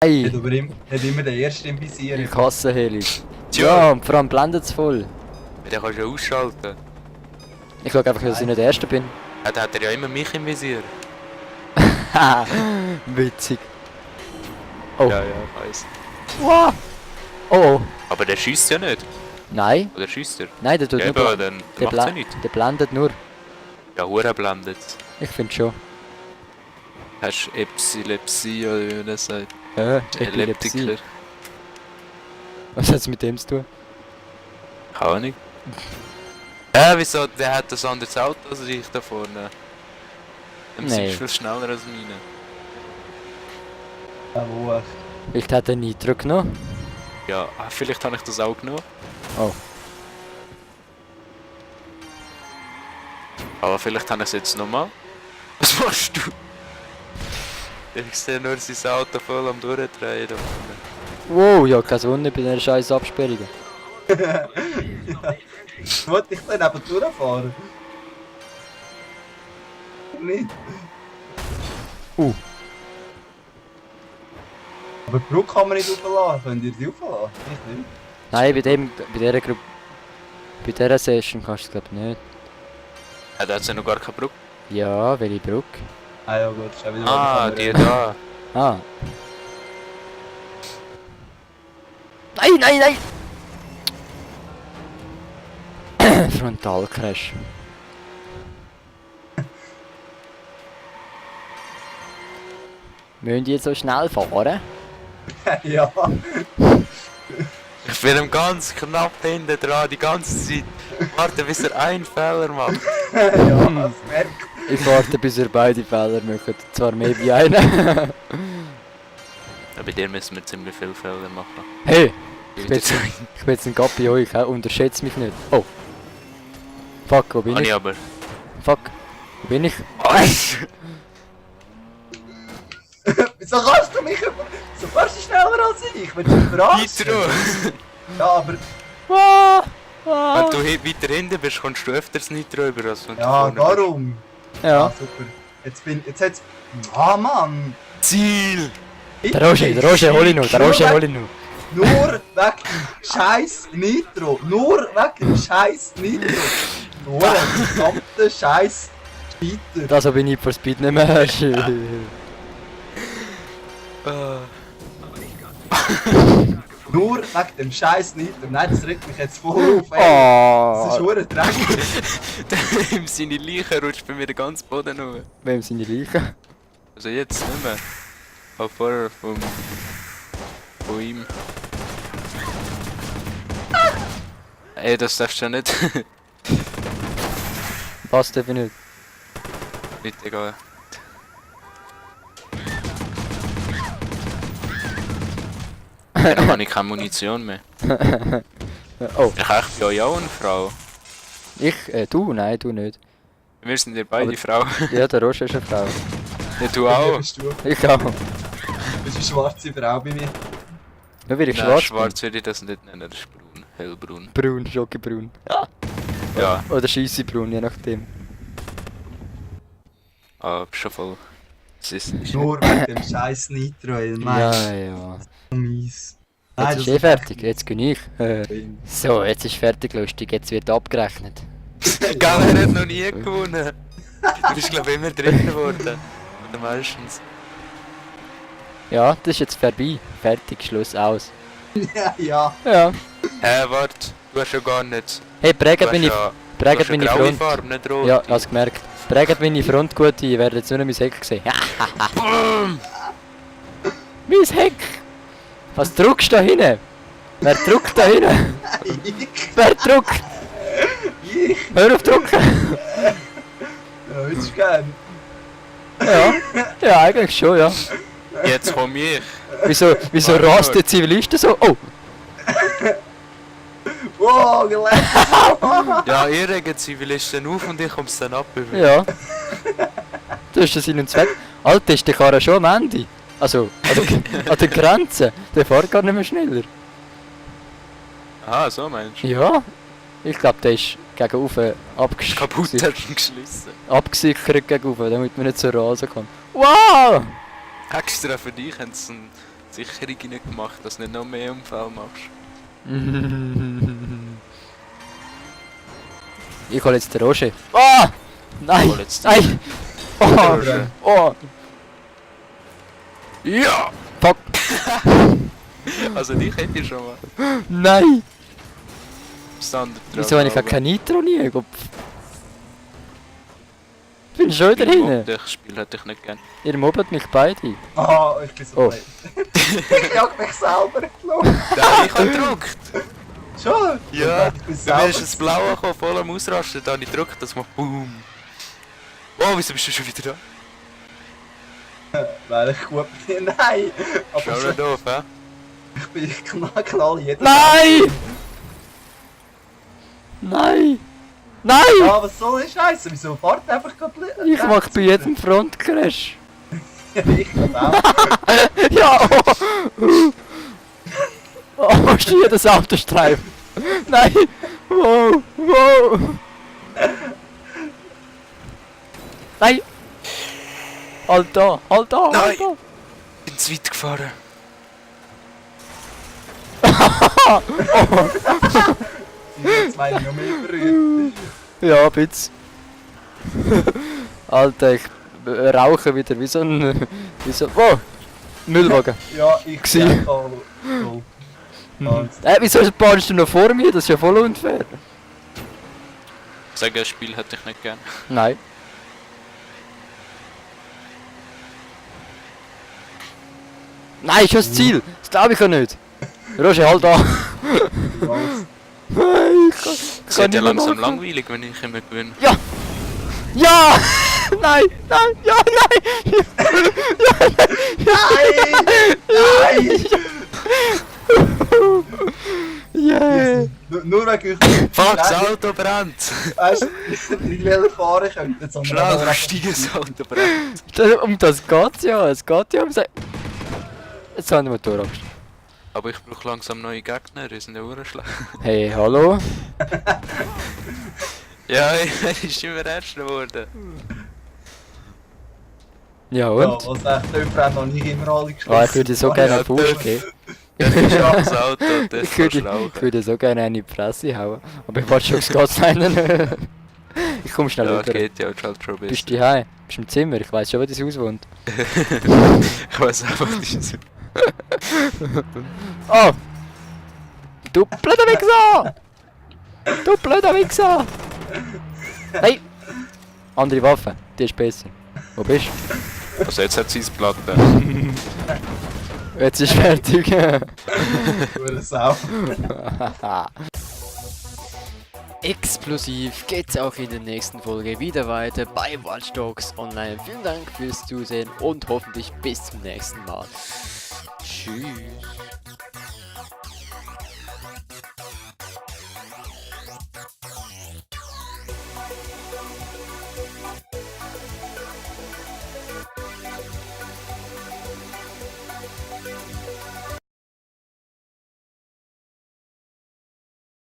Ei! Hat immer den ersten im Visier. Ich hasse Helis. Tja. Ja, und vor allem blendet es voll. Den kannst du ja ausschalten. Ich schaue einfach, dass ich nicht der Erste bin. Ja, dann hat er ja immer mich im Visier. Witzig. Oh. Ja, ich weiss. Wow. Oh oh. Aber der schießt ja nicht. Nein. Oder schießt er? Nein, der tut Ja, nur eben, blenden. dann macht's ja nichts. Der blendet nur. Ja, Hure blendet. Ich finde schon. Hast du Epilepsie oder wie man das sagt? Epilepsie. Epileptiker. Was hat es mit dem zu tun? Keine Ahnung. Wieso? Der hat ein anderes Auto als ich da vorne. Dem Nee. ist viel schneller als meine. Ja, wo? Vielleicht hat er Nitro genommen. Ja, vielleicht habe ich das auch genommen. Oh. Aber vielleicht habe ich es jetzt nochmal. Was machst du? Ich sehe nur sein Auto voll am Durchdrehen. Da vorne. Wow, ja, kein Wunder bei dieser scheiß Absperrung. Wollte ich dann eben durchfahren? Nicht. Aber die Brücke kann man nicht aufladen. Könnt ihr die aufladen? Ich nicht. Nein, bei dieser Gruppe. Bei dieser Session kannst du es glaube ich nicht. Ja, da hat es ja noch gar keine Brücke. Ja, welche Brücke? Ah ja gut, ist auch wieder Ah, eine die Kamera. da. Ah. Nein, nein, nein! Frontalcrash. Müssen die jetzt so schnell fahren? Ja. Ich bin ihm ganz knapp hinten dran, die ganze Zeit. Warte, bis er einen Fehler macht. Ja, das merkt. Ich warte, bis ihr beide Fehler macht. Zwar mehr wie einer. Ja, bei dir müssen wir ziemlich viele Fehler machen. Hey! Wie Ich bin jetzt ein Gott bei euch, unterschätzt mich nicht. Oh! Fuck, wo bin Habe ich? ich aber. Fuck! Wo bin ich? Wieso kannst du mich über... So fährst du schneller als ich, wenn du mich verarschst. Nitro! Ja, aber... Ah, Wenn ah. du weiter hinten bist, kommst du öfters Nitro über als wenn du Ja, vorne darum. Ja. Ah, super. Jetzt hat's... Ah, Mann! bist. Ziel! Der Roger, hol ihn noch, der Roger, hol ihn noch. Nur wegen scheiß Nitro. Nur wegen scheiß Nitro. Nur wegen verdammten scheiß Speeder. Das bin ich for Speed nicht mehr. Nur wegen dem scheiß Nitro. Nein, das regt mich jetzt voll auf. Ey. Das ist Oh, verdammt dreckig. Ihm seine Leiche rutscht bei mir den ganzen Boden runter. wem sind die Leichen? Also jetzt nicht mehr. Aber vorher von ihm. Ey, das darfst du ja nicht. Was darf ich nicht? Nicht egal. Dann habe ich keine Munition mehr. Oh, Ich bin ja auch eine Frau. ich? Du? Nein, du nicht. Wir sind ja beide Aber- Frauen. Ja, der Roger ist eine Frau. Ja, du auch. Bist du Ich auch. bist eine schwarze Frau bei mir. Nur weil ich Nein, schwarz schwarz würde ich das nicht nennen, das ist braun. Hellbraun. bin. Braun, schokibraun. Ja, Oder scheissebraun, je nachdem. aber schon voll. Es ist Nur wegen dem scheiß Nitro. Ey. Nein, Ja, ja. so mies. Jetzt ist das eh fertig, jetzt bin ich. So, jetzt ist fertig, lustig, jetzt wird abgerechnet. Galler hat noch nie gewonnen. Du bist glaube ich immer drin geworden. Oder meistens. Ja, das ist jetzt vorbei. Fertig, Schluss, aus. Ja, ja. Ja. Warte, du hast ja gar nicht. Hey, Du prägt hast meine, ja, prägt meine graue Front. Farbe, nicht rot. Ja, hast gemerkt. Prägt meine Front gut ein, ihr werdet jetzt nur noch mein Heck sehen. Mein Heck! Was druckst du da hinten? Wer druckt da hinten? Wer druckt? Ich. Hör auf drucken! Ja, ist gern. Ja, ja, eigentlich schon, ja. Jetzt komm ich. Wieso Warte, rast der Zivilisten so? Oh! Wow, gelernt. Ja, ihr regt Zivilisten auf und ich komm's dann ab. Über. Ja. Das ist der Sinn und Zweck. Alter, ist der Karre schon am Ende? Also, an der Grenze. Der fährt gar nicht mehr schneller. Ah, so meinst du? Ja. Ich glaube, der ist gegen Ufe Kaputt hat ihn geschlissen. abgesichert gegen Ufe, damit man nicht so rasen kann. Wow! Extra für dich haben sie die Sicherung nicht gemacht, dass du nicht noch mehr Unfall machst. Ich hol jetzt den Roger. Ah! Nein! Hol jetzt Nein! Oh! Roger. Oh! Ja! Fuck! Also dich hätte ich schon mal. Nein! Standard Wieso habe ich kein Nitro nie? Kopf? Bin schon wieder hinten. Das Spiel hätte ich nicht gern. Ihr mobbt mich beide. Ah, ich bin so Oh. blöd. Ich jag mich selber in die Luft. Nein, ich hab gedrückt! Schon? Ja! Ich bin Bei mir selber. ist das Blaue gekommen, voll am Ausrasten, da habe ich gedrückt, das macht BOOM! Oh, wieso bist du schon wieder da? Weil ich gut bin. Nein! Aber Schau schon, nicht doof, hä? ich bin knall jeden Nein! Nein! Nein! Ja, was soll das Scheiße? Wieso fährt einfach gerade Ich mach bei jedem Frontcrash. Ich kann auch. Ja! Oh! Oh, shit, das Autostreifen! Nein! Wow! Wow! Nein! Halt da! Halt da! Halt Nein. da! Ich bin zu weit gefahren. Sie sind zwei noch mehr berührt. Ja, bitte. Alter, ich rauche wieder wie so ein... Wie so... Wow! Müllwagen. Ja, ich Gsi. bin auch voll. Und Wieso baust du noch vor mir? Das ist ja voll unfair. Ich sage, das Spiel hätte ich nicht gern. Nein. Nein, ist schon das Ziel. Das glaube ich ja nicht. Roger, halt da. was? Nein, ich kann Es wird ja nicht mehr langsam machen. langweilig, wenn ich immer gewinne. Ja! Nein! Nein! Ja, nein! Nein! Yeah! Nur wegen Fuck, das Auto brennt! Weißt du, wie schneller fahren können. Jetzt haben wir Schnell, aber verstehe das Auto brennt! Um das geht's ja. Es geht ja um... Jetzt haben wir Motorangst. Aber ich brauche langsam neue Gegner, die sind ja urschlecht. Hey, hallo? Ja, er ist immer Erster geworden. Ja Ja, und? was echt Töpfer haben noch nicht immer alle geschlossen. Ah, ich würde so gerne einen Push Töpfer. geben. Ja, das ist auch das Auto, das Ich ist würde, schlau. ich würde so gerne eine in die Fresse hauen. Aber ich warte schon aufs Gas rein. Ich komm schnell Ja, rüber. geht ja, halt schon ein Bist bisschen. du daheim? Bist du im Zimmer? Ich weiß schon, wo dein Haus wohnt. Ich weiß einfach nicht. Oh! Du blöder Wichser! Du blöder Wichser! Hey! Andere Waffe, die ist besser. Wo bist du? Also jetzt hat sie das Platte. Jetzt ist fertig. Hure Sau. Explosiv geht's auch in der nächsten Folge wieder weiter bei Watch Dogs Online. Vielen Dank fürs Zusehen und hoffentlich bis zum nächsten Mal. Tschüss.